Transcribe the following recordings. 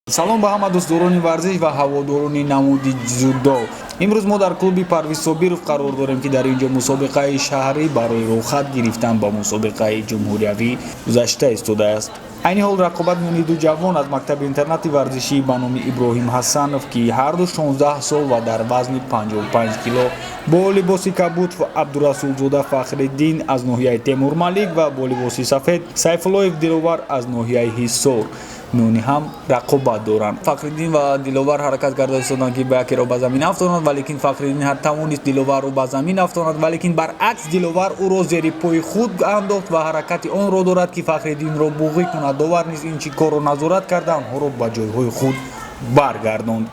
Салом ба ҳама дӯстдорони варзиш ва ҳаводорони намуди ҷудо. Имрӯз мо дар клуби Парвиз Собиров қарор дорем, ки дар ин ҷо мусобиқаи шаҳрӣ барои рӯхат гирифтан ба мусобиқаи ҷумҳуриявӣ гузашта истодааст. Айни ҳол рақобат миёни ду ҷавон аз мактаби интернати варзишӣ ба номи Иброҳим Ҳасанов, ки ҳарду 16 сол ва дар вазни 55 кило бо либоси кабуд Абдурасулзода Фахриддин аз ноҳияи Темурмалик ва бо либоси сафед Сайфуллоев Диловар аз ноҳияи Ҳисор миёни ҳам рақобат доранд. Фахриддин ва Диловар ҳаракат карда истоданд, ки ба якеро ба замин афтонанд, валекин Фахриддин тавонист Диловарро ба замин афтонад, валекин баръакс Диловар ӯро зери пои худ андохт ва ҳаракати онро дорад, ки Фахриддинро буғӣ кунад. Довар низ ин чӣ корро назорат карда, онҳоро ба ҷойҳои худ баргардонд.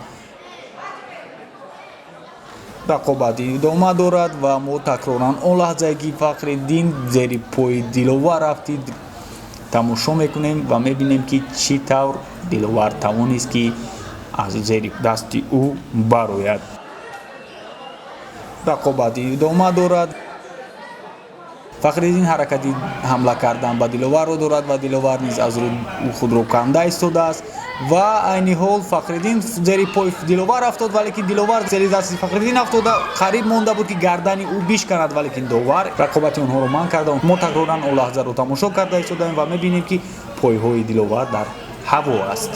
Рақобат идома дорад ва мо такроран он лаҳзае, ки Фахриддин зери пои Диловар рафтид, тамошо мекунем ва мебинем, ки чӣ тавр Диловар тавонист, ки аз зери дасти ӯ барояд. Рақобат идома дорад. Фахриддин ҳаракати ҳамла кардан ба Диловарро дорад ва Диловар низ аз рӯ худро канда истодааст ва айни ҳол Фахриддин зери пои Диловар афтод, валекин Диловар зери дасти Фахриддин афтода, қариб монда буд, ки гардани ӯ бишканад, валекин довар рақобати онҳоро манъ карда. Мо такроран он лаҳзаро тамошо карда истодаем ва мебинем, ки пойҳои Диловар дар ҳаво аст.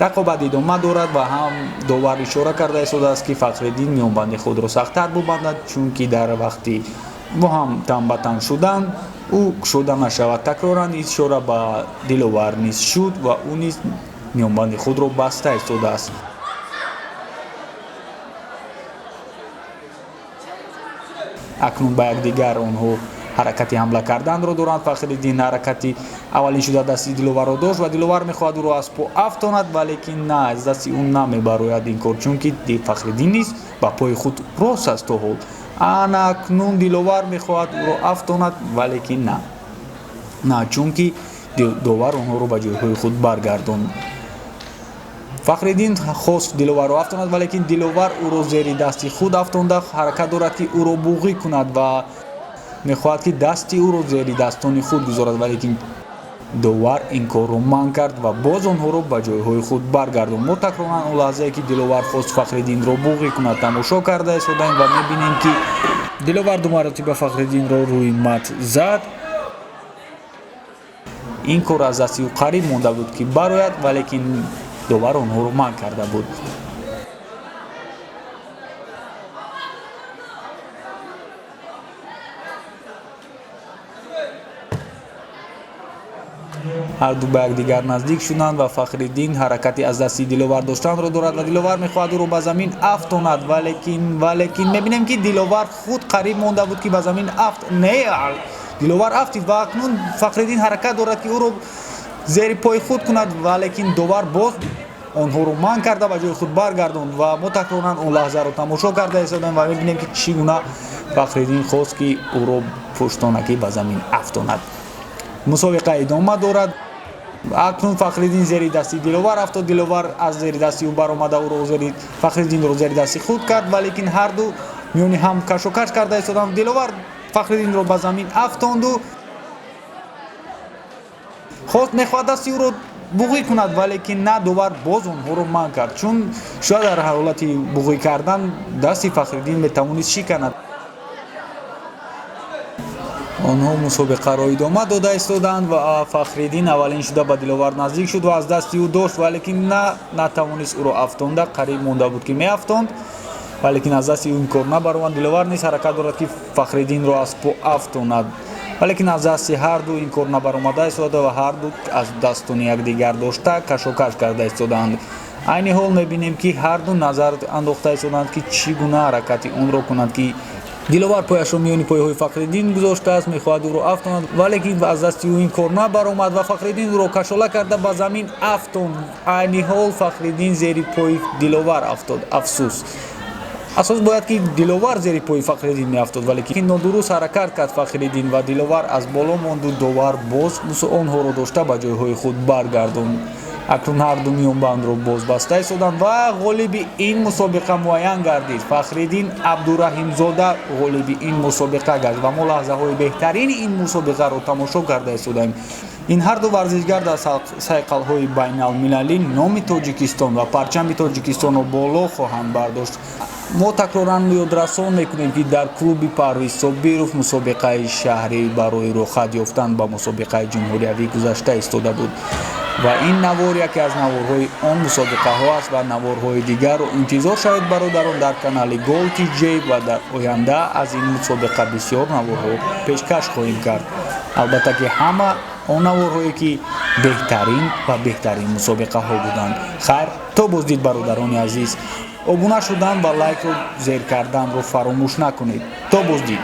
Рақобат идома дорад ва ҳам довар ишора карда истодааст, ки Фахриддин миёнбанди худро сахттар бубандад, чунки дар вақти бо ҳам тан ба тан шудан ӯ кушода нашавад. Такроран ишора ба Диловар низ шуд ва ӯ низ миёнбанди худро баста истодааст. Акнун ба якдигар онҳо ҳаракати ҳамла карданро доранд. Фахриддин ҳаракати аввалин шуда дасти Диловарро дошт ва Диловар мехоҳад ӯро аз по афтонад, валекин на, аз дасти ӯ намебарояд ин кор, чунки Фахриддин низ ба пои худ рост аст то ҳол. Ана акнун Диловар мехоҳад ӯро афтонад, валекин на, чунки довар онҳоро ба ҷойҳои худ баргардонд. Фахриддин хост Диловарро афтонад, валекин Диловар ӯро зери дасти худ афтонда, ҳаракат дорад, ки ӯро буғӣ кунад ва мехоҳад, ки дасти ӯро зери дастони худ гузорад, валекин довар ин корро манъ кард ва боз онҳоро ба ҷойҳои худ баргардонд. Мо такроран он лаҳзае, ки Диловар хост Фахриддинро буғӣ кунад, тамошо карда истодаем ва мебинем, ки Диловар ду маротиба Фахриддинро рӯи мат зад. Ин кор аз дасти ӯ қариб монда буд, ки барояд, валекин довар онҳоро манъ карда буд. Ҳарду ба якдигар наздик шуданд ва Фахриддин ҳаракати аз дасти Диловар доштанро дорад ва Диловар мехоҳад ӯро ба замин афтонад, валекин мебинем, ки Диловар худ қариб монда буд, ки ба замин афт. Не, Диловар афтид ва акнун Фахриддин ҳаракат дорад, ки ӯро зери пои худ кунад, валекин довар боз онҳоро манъ карда, ба ҷои худ баргардонд ва мо такроран он лаҳзаро тамошо карда истодаем ва мебинем, ки чӣ гуна Фахриддин хост, ки ӯро пуштонакӣ ба замин афтонад. Мусобиқа идома дорад. Акнун Фахриддин зери дасти Диловар афтод. Диловар аз зери дасти ӯ баромада, ӯро зери Фахриддинро зери дасти худ кард, валекин ҳарду миёни ҳам кашокаш карда истоданд. Диловар Фахриддинро ба замин афтонду хост, мехоҳад дасти ӯро буғӣ кунад, валекин на, довар боз онҳоро манъ кард, чун шояд дар ҳолати буғӣ кардан дасти Фахриддин метавонист шиканад. Онҳо мусобиқаро идома дода истоданд ва Фахриддин аввалин шуда ба Диловар наздик шуд ва аз дасти ӯ дошт, валекин на, натавонист ӯро афтонда. Қариб монда буд, ки меафтонд, валекин аз дасти ӯ ин кор набаромад. Диловар низ ҳаракат дорад, ки Фахриддинро аз по афтонад, валекин аз дасти ҳарду ин кор набаромада истода ва ҳарду аз дастони якдигар дошта, кашокаш карда истодаанд. Айни ҳол мебинем, ки ҳарду назар андохта истодаанд, ки чӣ гуна ҳаракати онро кунанд, ки Диловар пояшро миёни пойҳои Фахриддин гузоштааст, мехоҳад ӯро афтонад, валекин аз дасти ӯ ин кор набаромад ва Фахриддин ӯро кашола карда ба замин афтонд. Айни ҳол Фахриддин зери пои Диловар афтод. Афсӯс, асос бояд, ки Диловар зери пои Фахриддин меафтод, валекин нодуруст ҳаракат кард Фахриддин ва Диловар аз боло монду довар боз онҳоро дошта, ба ҷойҳои худ баргардонд. Акнун ҳарду миёнбандро боз баста истоданд ва ғолиби ин мусобиқа муайян гардид. Фахриддин Абдураҳимзода ғолиби ин мусобиқа гашт ва мо лаҳзаҳои беҳтарини ин мусобиқаро тамошо карда истодаем. Ин ҳарду варзишгар дар сайқалҳои байналмилалӣ номи Тоҷикистон ва парчами Тоҷикистонро боло хоҳанд бардошт. Мо такроран ёдрасон мекунем, ки дар клуби Парвиз Собиров мусобиқаи шаҳрӣ барои роҳхат ёфтан ба мусобиқаи ҷумҳуриявӣ гузашта истода буд ва ин навор яке аз наворҳои он мусобиқаҳо аст. Ва наворҳои дигарро интизор шавед, бародарон, дар канали Гол ТJ, ва дар оянда аз ин мусобиқа бисёр наворҳо пешкаш хоҳем кард. Албатта ки ҳама он наворҳое, ки беҳтарин ва беҳтарин мусобиқаҳо буданд. Хайр, то боздид, бародарони азиз. Обуна шудан ва лайкро зер карданро фаромӯш накунед. То боздид.